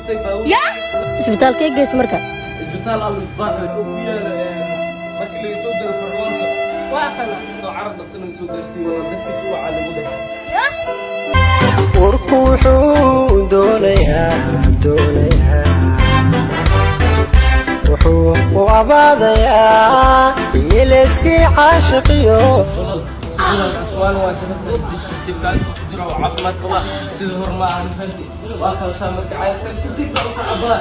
dhuftay baabuur. Isbitaalkee geys marka? Isbitaal Al Misbaax oo ku yaala markii laga soo galo Farwaanso. Waa aqana. Soo carab dhaqsan laga soo gaarsiiyey, wala dadkiisu waa lagu dhahay. Warku wuxuu doonayaa, wuxuu u abaadayaa yeeleskii caashiqiyo. Waan waa isbitaalka ku jira oo caafimaad qaba, sida hor ma ahan, fahanti? Waa kala saa marka caaysan tartiib baa u socdaa.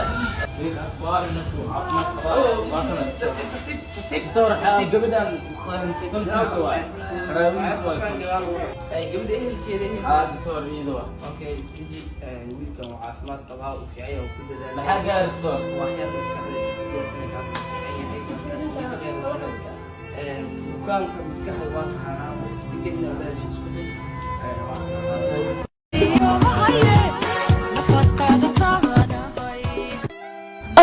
Caafimaad qaba, waa kana tartiib tartiib tartiib. Door gabadhan fankiisa waay, qaraabadiis waay. Gabadha ehelkeeda. Haa doctor, iyada waa. Okay, isdeji. Wiilkan waa caafimaad qabaa, uu fiican yahay, uu ku dadaalay. Maxaa gaari doctor? Wax yar maskaxda ku gaartay, fiican yahay. Marka bukaanka maskaxda waa taqaanaa, degan inaad isku day. Waa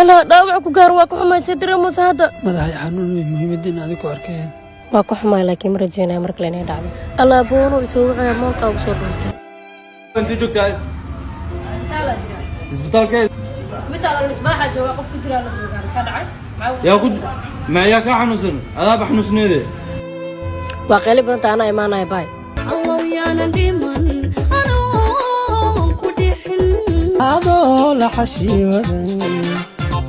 Alla, dhaawac ku gaar, waa ka xumay. See dareemuusa hadda? Madaxay xanuun wey, muhiimadda in adigu arkeen. Waa ka xumay, laakiin ma rajeynaya mar kale inay dhacdo. Alla, boono isoo wacaya, moolkaa ugu soo dhuntay. Intee joogtaa? Isbitaalkee? Isbitaal Al-Misbaaxa jooga, qof ku jiraa la joogaa. Maxaa dhacay? Yaa ku ma yaa kaa xanuunsan? Adaaba xanuunsneede. Waa qayli badanta, anaa imaanaya, baay. Yaanan dhiman anoon ku dhixin. Adoo la xashiiwadan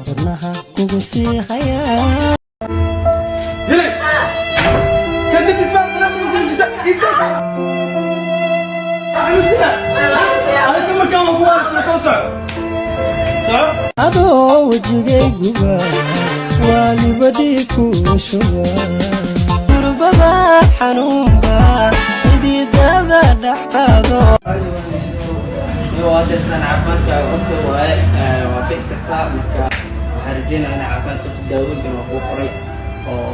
wadnaha kugu sii hayaa. Kadib isbitaal isbitaal xanuunsina adaka markaan waa ku waarsan, soo soco, soco. Adoo wejigayguba waalibadhii ku shuba, kurbaba xanuunba xididada dhex qaado. Iyo hadeertaan caafimaadkaaga okay waaye, waa bixi kartaa. Marka waxaan rajeynaya inaa caafimaad qabto. Daawooyinkan waa kuu qoray oo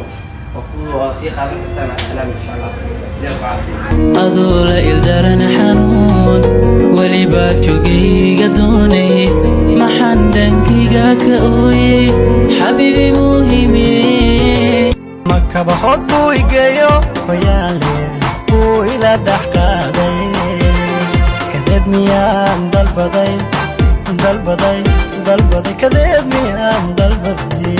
ku waa sii qaadan kartaa. Maca salaama, insha Allah ilaah ku caafiyo. Adoo la ildaran xanuun welibaa jogayga doonay, maxaan dhankayga ka ooyey, xabiibi muhime? Makabaxood buu igeeyo, qoyaale buu ila dhex qaaday. Kadeed miyaan dalbaday, dalbaday, dalbaday? Kadeed miyaan dalbaday?